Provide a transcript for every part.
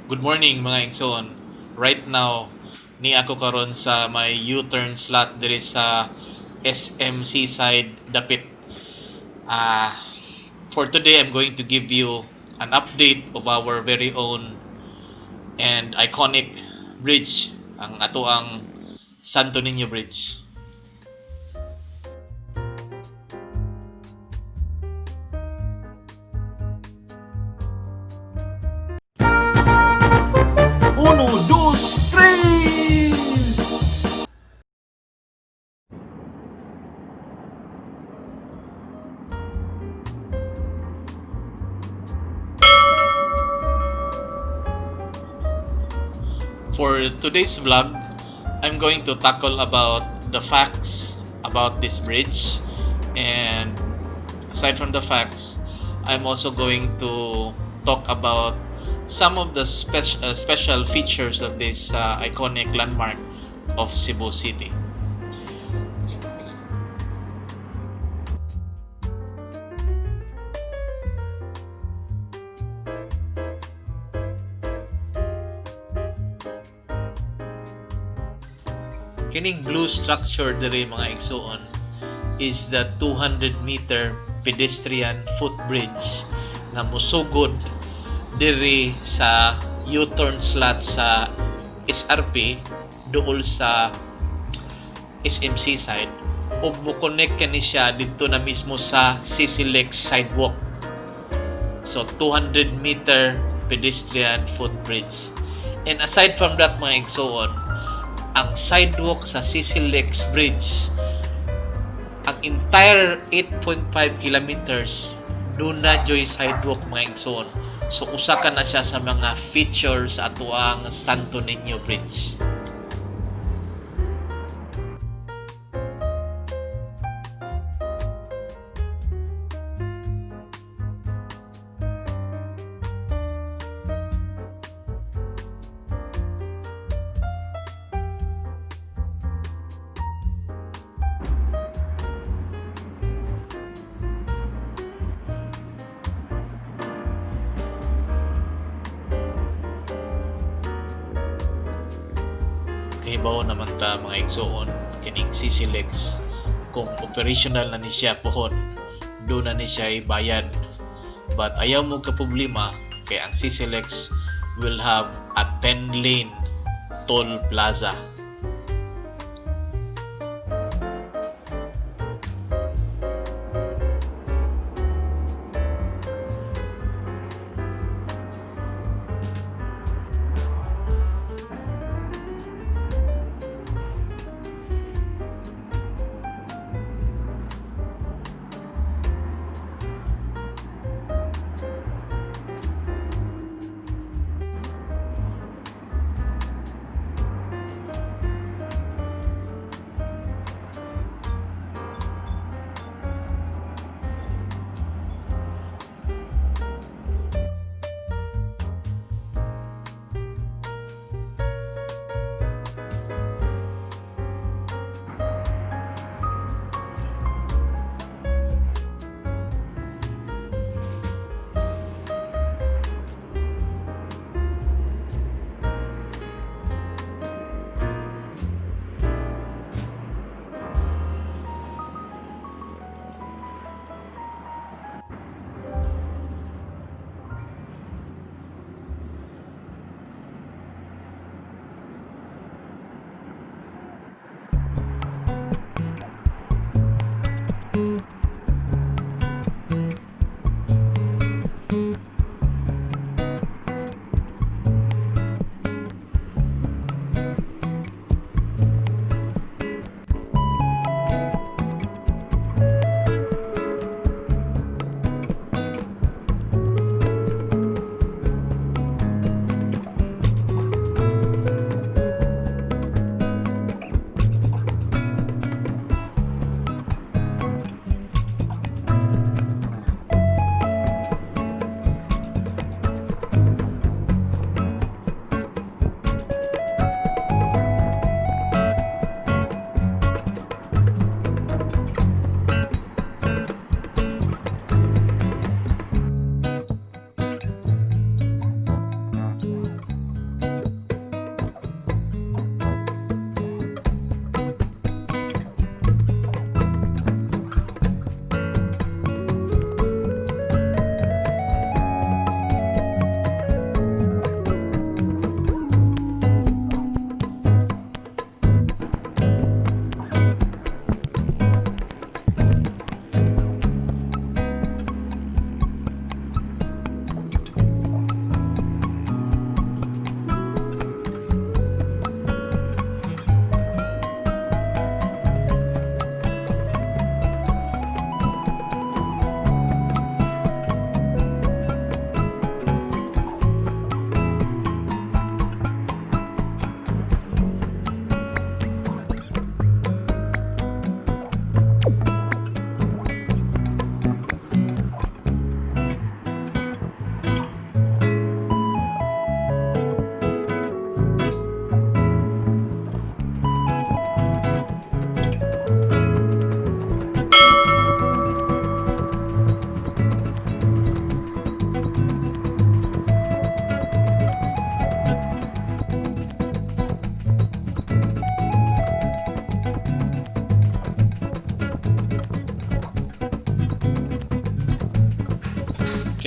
Good morning, mga igsoon. Right now, ni ako karon sa may U-turn slot diri sa SM Seaside Dapit. For today, I'm going to give you an update of our very own and iconic bridge, ang atoang Santo Niño Bridge. Uno, dos, tres! For today's vlog, I'm going to tackle about the facts about this bridge, and aside from the facts, I'm also going to talk about some of the special features of this iconic landmark of Cebu City. Kining blue structure diri, mga igsuon, is the 200-meter pedestrian footbridge nga musugod diri sa U-turn slot sa SRP duol sa SM Seaside ug mo-connect kani siya didto na mismo sa CCLEX sidewalk. So 200-meter pedestrian footbridge. And aside from that, mga igsuon, ang sidewalk sa CCLEX Bridge, ang entire 8.5 kilometers duna juy sidewalk, mga igsoon. So usa ka na siya sa mga features sa atoang Santo Niño Bridge. Kahibaw naman ta, mga igsoon, kining CCLEX, kung operational na ni siya pohon, duna ni siya bayad. But ayaw mo ka problema kay ang CCLEX will have a 10 lane toll plaza.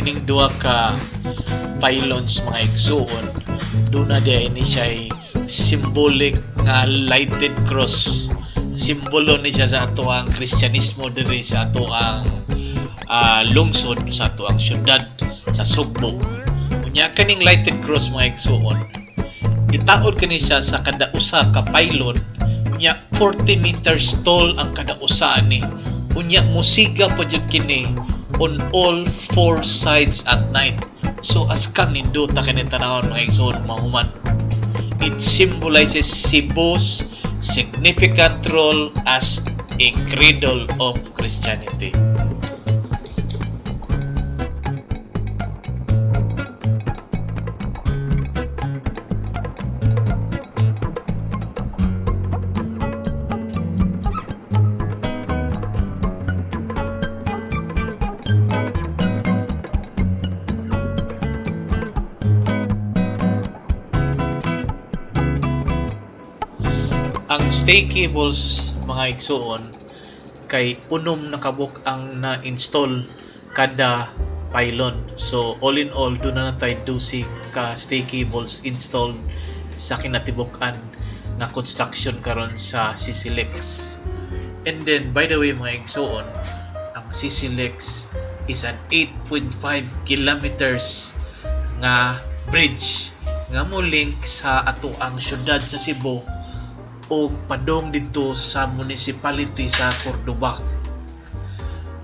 Kining duha ka pylons, mga igsuon, duna diay ni siya symbolic nga lighted cross. Simbolo ni siya sa ato ang Kristyanismo diri sa ato ang lungsod, sa ato ang syudad sa Sugbo. Unya kaning lighted cross, mga igsuon, gitaod kini siya sa kada usa ka pylon. Unya 40 meters tall ang kada usa ani. Unya musiga pa jud kini on all four sides at night. So askang nindota kini tanawon, mga igsuon, mahuman. It symbolizes Cebu's significant role as a cradle of Christianity. Ang stay cables, mga igsuon, kay unom na kabuk ang na-install kada pylon. So all in all, duna na tay 12 ka stay cables installed sa kinatibuk-an na construction karon sa CCLEX. And then, by the way, mga igsuon, ang CCLEX is an 8.5 kilometers nga bridge nga mo link sa ato ang syudad sa Cebu o padong didto sa municipality sa Cordova.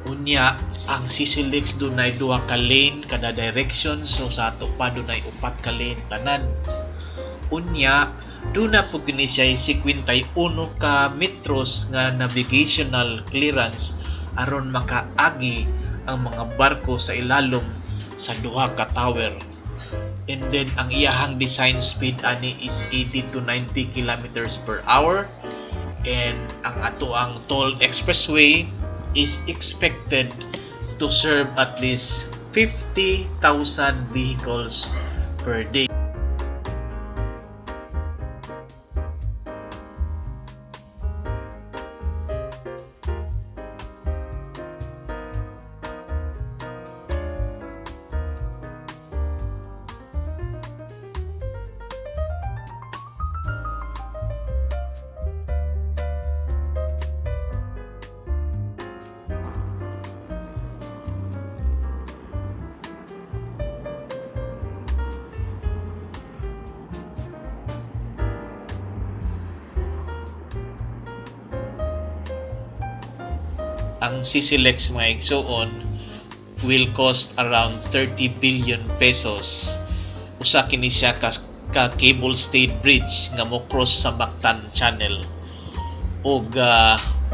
Unya, ang CCLEX dunay duha ka lane kada direction, so sa ato pa dunay upat ka lane tanan. Unya, duna pud kini siya 51 ka metros nga navigational clearance aron makaagi ang mga barko sa ilalom sa duha ka tower. And then ang iyahang design speed ani is 80 to 90 kilometers per hour, and ang ato ang toll expressway is expected to serve at least 50,000 vehicles per day. Ang CCLEX, mga igsuon, will cost around 30 billion pesos. Usa kini siya ka cable stayed bridge nga mo cross sa Mactan Channel. Og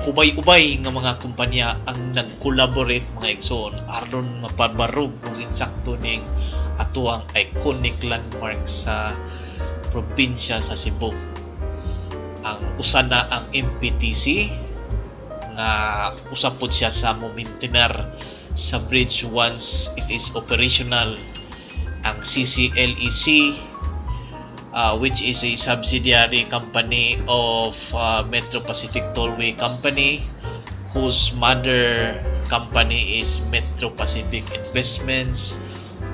ubay-ubay nga mga kumpanya ang nag-collaborate, mga igsuon, aron mapabarog ug insakto ning atuang iconic landmark sa probinsya sa Cebu. Ang usa na ang MPTC nga usa pod siya sa mo-maintainer sa bridge once it is operational. Ang CCLEC, which is a subsidiary company of Metro Pacific Tollway Company, whose mother company is Metro Pacific Investments,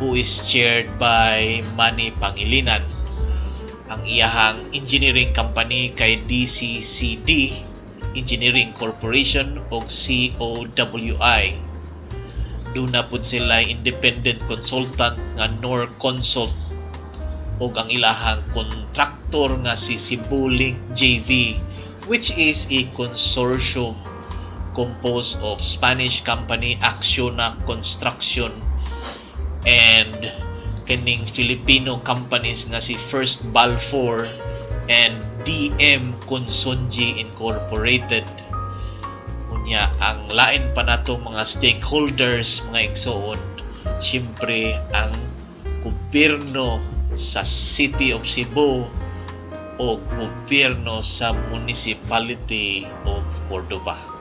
who is chaired by Manny Pangilinan. Ang iyahang engineering company kay DCCD Engineering Corporation o COWI. Duna pud sila independent consultant nga Nor Consult ug ang ilahang kontraktor nga si Cebu Link JV, which is a consortium composed of Spanish company Acciona Construction and kining Filipino companies nga si First Balfour and DM Consunji Incorporated. Unya ang lain pa nato mga stakeholders, mga igsoon, siyempre ang gobyerno sa City of Cebu o gobyerno sa Municipality of Cordova.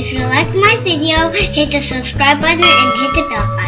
If you like my video, hit the subscribe button and hit the bell button.